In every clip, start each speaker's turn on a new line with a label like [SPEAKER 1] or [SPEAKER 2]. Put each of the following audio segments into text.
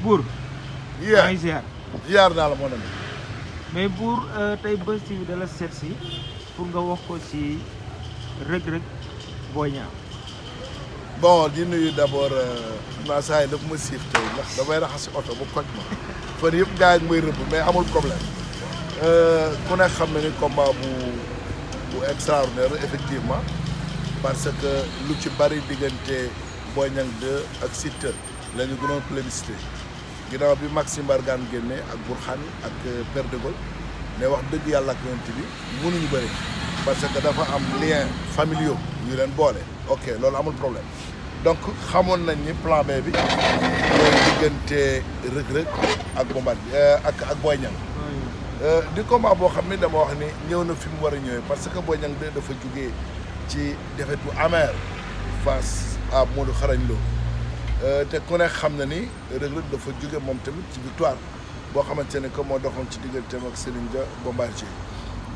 [SPEAKER 1] Bour. maa ngi ziar.
[SPEAKER 2] ziar naa la moo ne.
[SPEAKER 1] mais Bour tey Buzz TV da la seet si pour nga wax ko ci Reug Reug Boy Niang.
[SPEAKER 2] bon di nuyu d'abord xam naa saa yi daf ma siif tey ndax damay raxasi oto bu koj ma fan yëpp gars yi mooy rëbb mais amul problème ku ne xam ne ni combat bu extraordinaire effectivement parce que lu ci bari diggante Boy Niang 2 ak Siteu la ñu gënoon plébiscité ginnaaw bi Maxime Bargane génne ak Bourkhane ak Père de Gaulle mais wax dëgg yàlla ak yonent bi mënuñu bëri parce que dafa am lien familiaux yu leen boole ok loolu amul problème donc xamoon nañ ni plan B bi mooy diggante Reug Reug ak Bombardier ak Boy Niang di combat boo xam ni dama wax ni ñëw na fi mu war a ñëwee parce que Boy Niang 2 dafa jugee ci défaite bu amère face à Modou Xarañ Lo te ku ne xam na ni Reug Reug dafa jóge moom tamit ci victoire boo xamante ne que moo doxoon ci digganteem ak Serigne Dia Bombardier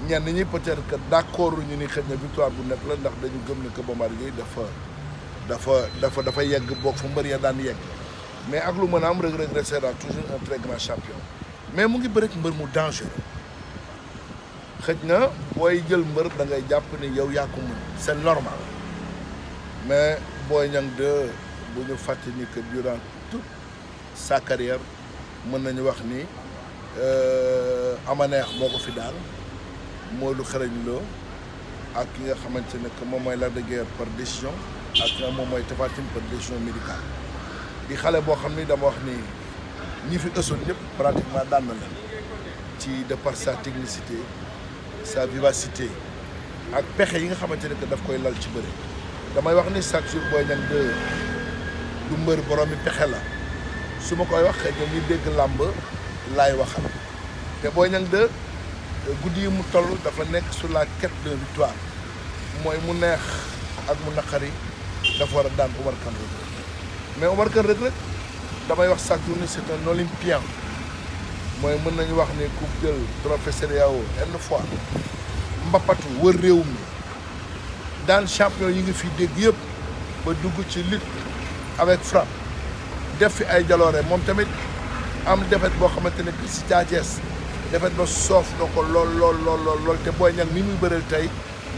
[SPEAKER 2] ñenn ñi peut-être que d'accord ñu ni xëy na victoire bu nekk la ndax dañu gëm ne que Bombardier dafa yegg boog fu mbër ya daan yegg mais ak lu mën a am Reug Reug restera toujours un très grand champion mais mu ngi bëri mbër mu dangereux xëj na booy jël mbër da ngay jàpp ni yow yaa ko mën c'est normal mais Boy Niang 2 bu ñu fàtte ni que durant toute sa carrière mën nañu wax ni Amaneex moo ko fi daal Modou Xarañ Lo ak ki nga xamante ne que moom mooy Lac de Guiers par décision ak moom mooy Tapha Tine par décision médicale di xale boo xam ni dama wax ni ñi fi ësoon ñëpp pratiquement daan na leen ci de par sa technicité sa vivacité ak pexe yi nga xamante ne que daf koy lal ci bëri damay wax ni chaque jour Boy Niang 2 du mbër borom mi pexe la su ma koy wax xëy na ñu dégg làmb laay waxal te Boy Niang 2 guddi yi mu toll dafa nekk sur la quête de victoire mooy mu neex ak mu naqari dafa war a daan Omar Kane Reug Reug mais Omar Kane Reug Reug damay wax chaque jour ni c'est un olympien mooy mën nañu wax ni ku jël trophée CEDEAO une fois mbappatu wër réew mi daan champion yi nga fi dégg yëpp ba dugg ci lutte avec frappe def fi ay jaloore moom tamit am defet boo xamante ne si Thiès defet ba soof na ko lool te Boy Niang mi muy bëreel tey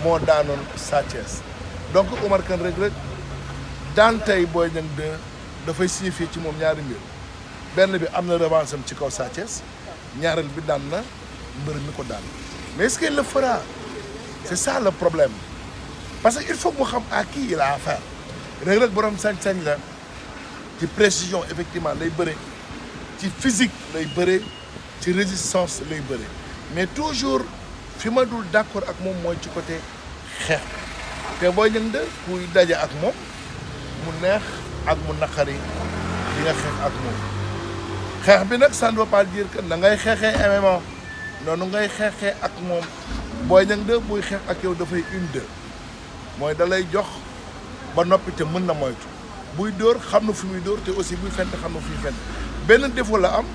[SPEAKER 2] moo daanoon Sa Thiès donc Omar Kane Reug Reug daan tey Boy Niang 2 dafay signifier ci moom ñaari mbir benn bi am na revanche am ci kaw Sa Thiès ñaareel bi daan na mbër mi ko daan mais est-ce qu'il le fera c'est ça le problème parce que il faut mu xam à qui il a affaire Reug Reug borom sañ-sañ la ci précision effectivement lay bëre ci physique lay bëre ci résistance lay bëre mais toujours fi ma dul d'accord ak moom mooy ci côté xeex te Boy Niang 2 kuy daje ak moom mu neex ak mu naqari di nga xeex ak moom xeex bi nag ça ne veut pas dire que da ngay xeexee MMA noonu ngay xeexee ak moom Boy Niang 2 buy xeex ak yow dafay 1-2 mooy da lay jox ba noppi te mën na moytu buy dóor xam na fu muy dóor te aussi buy fent xam na fu muy fent benn défaut la am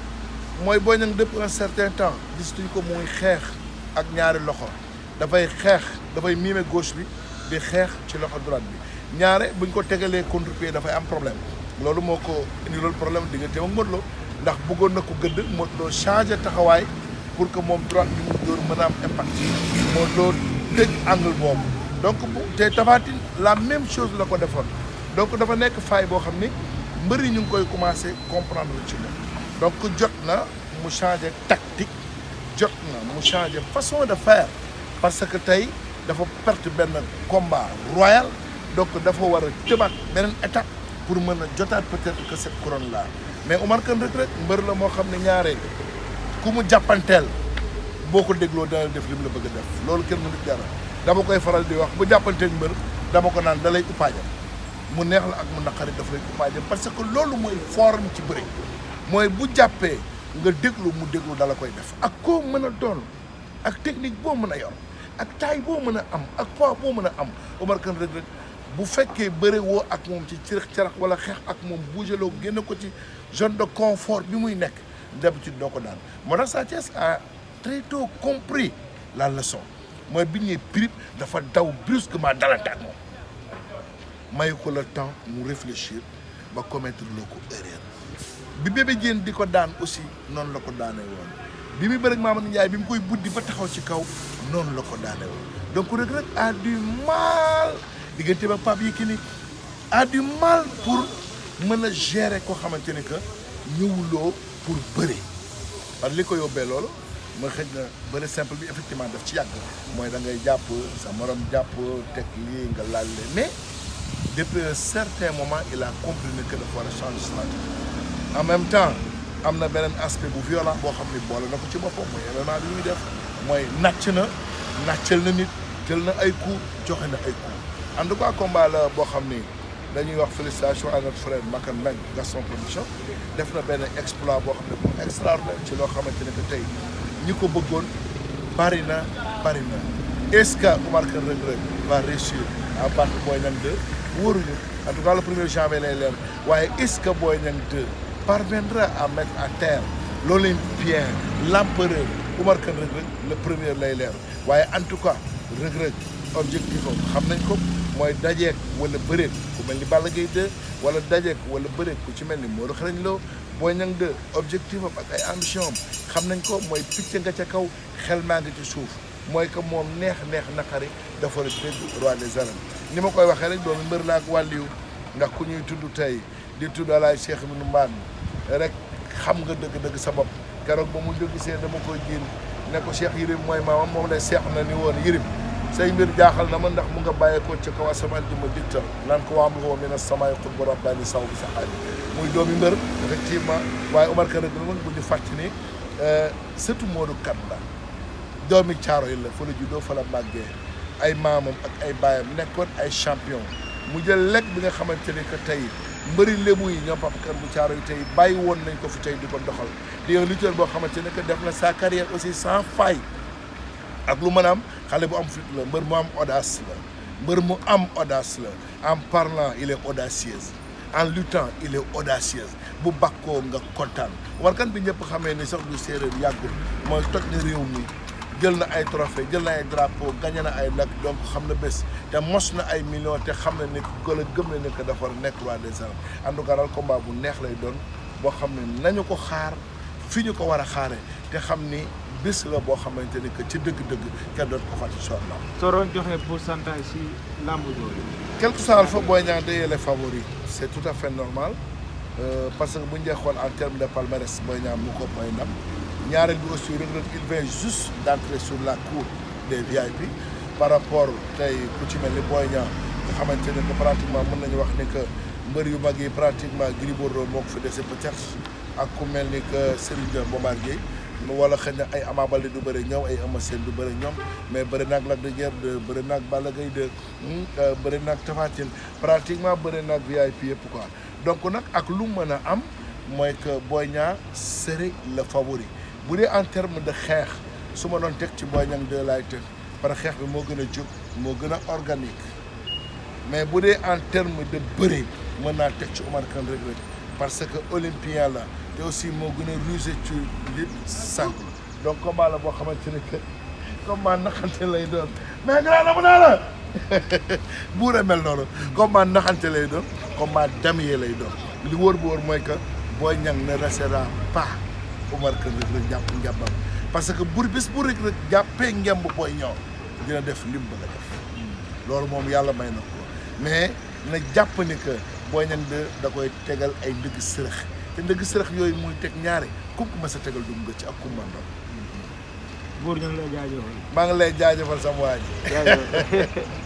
[SPEAKER 2] mooy Boy Niang depuis un certain temps gisatuñ ko muy xeex ak ñaari loxo dafay xeex dafay miime gauche bi di xeex ci loxo droite bi ñaare buñ ko tegalee contre-pied dafay am problème loolu moo ko indi loolu problème diggante ak Modou Lo ndax bëggoon na ko gëdd Modou Lo changé taxawaay pour que moom droite bi mu dóor mën a am impact Modou Lo tëj angle boobu donc bu te Tapha Tine la même chose la ko defoon donc dafa nekk faille boo xam ni mbër yi ñu ngi koy commencé comprendre ci moom donc jot na mu changer tactique jot na mu changer façon de faire parce que tey dafa perte benn combat royal donc dafa war a tëbaat beneen étape pour mën a jotaat peut-être que cette couronne là mais Omar Kane Reug Reug mbër la moo xam ne ñaare ku mu jàppanteel boo ko dégloo dana def li mu la bëgg a def loolu kenn mënu dara dama koy faral di wax bu jàppanteeg mbër dama ko naan da lay uppaajam mu neex la ak mu naqari daf lay uppaajam parce que loolu mooy forme ci bëri mooy bu jàppee nga déglu mu déglu dala koy def ak koo mën a doon ak technique boo mën a yor ak taille boo mën a am ak poids boo mën a am Omar Kane Reug Reug bu fekkee bëre woo ak moom ci carax wala xeex ak moom bougeloo génne ko ci zone de confort bi muy nekk d'habitude doo ko daan moo tax Sa Thiès a très tôt compris la leçon mooy bi ñuy prip dafa daw brusquement dalante ak moom mayu ko le temps mu réfléchir ba commettre loo ko erreur bi Bébé Diène di ko daan aussi noonu la ko daanee woon bi muy bëri Mamadou Ndiaye bi mu koy buddi ba taxaw ci kaw noonu la ko daanee woon donc Reug Reug a du mal diggante ba Pape Yékini a du mal pour mën a gérer koo xamante ni que ñëwuloo pour bëri parce que li ko yóbbee loolu mooy xëj na bëri simple bi effectivement daf ci yàgg mooy da ngay jàpp sa morom jàpp teg lii nga laal leen mais depuis un certain moment il a compris que dafa war a changer stratégie en même temps am na beneen aspect bu violent boo xam ni boole na ko ci boppam mooy événement bi ñuy def mooy nàccal na nit jël na ay coups joxe na ay coups en tout cas combat la boo xam ni dañuy wax félicitations à notre frère Makan Mbengue Gaston Production def na benn exploit boo xam ne bu extraordinaire ci loo xamante ne que tey ñi ko bëggoon bari na est-ce que Oumar Kane Reug Reug va réussir à battre Boy Niang 2 wóoruñu en tout cas le 1er janvier lay leer waaye est-ce que Boy Niang 2 parviendra à mettre à terre l'Olympien l'empereur Oumar Kane Reug Reug le premier lay leer waaye en tout cas Reug Reug objectif am xam nañ ko mooy dajeek wala bëreek ku mel ni Balla Gaye 2 wala dajeek wala bëreek ku ci mel ni Modou Xarañ Lo Boy Niang 2 objectif am ak ay ambition am xam nañ ko mooy picc nga ca kaw xel maa ngi ci suuf mooy que moom neex naqari dafa la dégg roi des arènes ni ma koy waxee rek doomu mbër la ak wàlliyu ndax ku ñuy tudd tey di tudd alaay Cheikh Ibn Mbane rek xam nga dëgg-dëgg sa bopp keroog ba mu dëgg see dama koy jiin ne ko Cheikh Yirim mooy maamam moom lay seex na ni woon Yirim say mbir jaaxal na ma ndax mu nga bàyyeekoo ci kaw asamaan di ma dictal naan ko waam nga mi na samay xut ba rabbaani saw bi sa xaaj muy doomi mbër effectivement waaye Oumar Kane Reug Reug bu ñu fàtt ni surtout Modou Kane la doomi caaro yi la fa la juddoo fa la màggee ay maamam ak ay baayam nekkoon ay champion mu jël lekk bi nga xamante ni que tey mbëri lébu yi ñoom Papa Kane bu caaro yi tey bàyyi woon nañ ko fi tey di ko doxal di un lutteur boo xamante ne que def na sa carrière aussi sans faille ak lu mën a am xale bu am fit la mbër mu am audace la mbër mu am audace la en parlant il est audacieuse en luttant il est audacieuse bu bakkoo nga kontaan Oumar Kane bi ñëpp xamee ni sax du séeréer yàggul mooy toj na réew mi jël na ay trophée jël na ay drapeau gagné na ay nag donc xam na bés te mos na ay millions te xam na ni ko la gëm na ni que dafa nekk roi des arènes en tout cas daal combat bu neex lay doon boo xam ne nañu ko xaar fi ñu ko war a xaaree te xam ni bés la boo xamante ni que ci dëgg-dëgg kenn doon ko fàtte incha allah.
[SPEAKER 1] soo doon joxe pourcentage si làmb jooju.
[SPEAKER 2] quel que soit alpha Boy Niang day les favoris c'est tout à fait normal parce que bu ñu dee xool en terme de palmarès Boy Niang mu ko mooy ndam ñaareel bi aussi Reug Reug il vient juste d'entrer sur la cour des VIP par rapport tey ku ci mel ni Boy Niang nga xamante ne que pratiquement mën nañu wax ni que mbër yu mag yi pratiquement Gris Bordeaux moo ko fi dese peut-être ak ku mel ni que Serigne Dia Bombardier wala xëy na ay Ama Baldé du bëri ñoom ay Eumeu Sène du bëri ñoom mais bëri naag Lac de Guiers 2 bëri naag Balla Gaye 2 bëri naag Tapha Tine pratiquement bëri naag VIP yëpp quoi donc nag ak lu mën a am mooy que Boy Niang serait le favori bu dee en terme de xeex su ma doon teg ci Boy Niang 2 laay teg parce que xeex bi moo gën a jóg moo gën a organique mais bu dee en terme de bëri mën naa teg ci Oumar Kane Reug Reug parce que olympien la te aussi moo gën a rusé ci lutte simple donc combat la boo xamante ne que combat naxante lay doon mais grand na mu naa la buur a mel noonu combat naxante lay doon combat damier lay doon li wóor bu wóor mooy que Boy Niang ne restera pas Oumar Kane Reug Reug jàpp ngembam parce que bur bis bu Reug Reug jàppee ngemb Boy Niang dina def lim ba nga def loolu moom yàlla may na ko mais na jàpp ni que Boy Niang 2 da koy tegal ay ndëgg sërëx te ndëgg sërëx yooyu muy teg ñaare kum ko mës a tegal dugg nga ci ak kum mandam
[SPEAKER 1] Bour ñu ngi lay jaajëfal.
[SPEAKER 2] maa ngi lay jaajëfal sama waa ji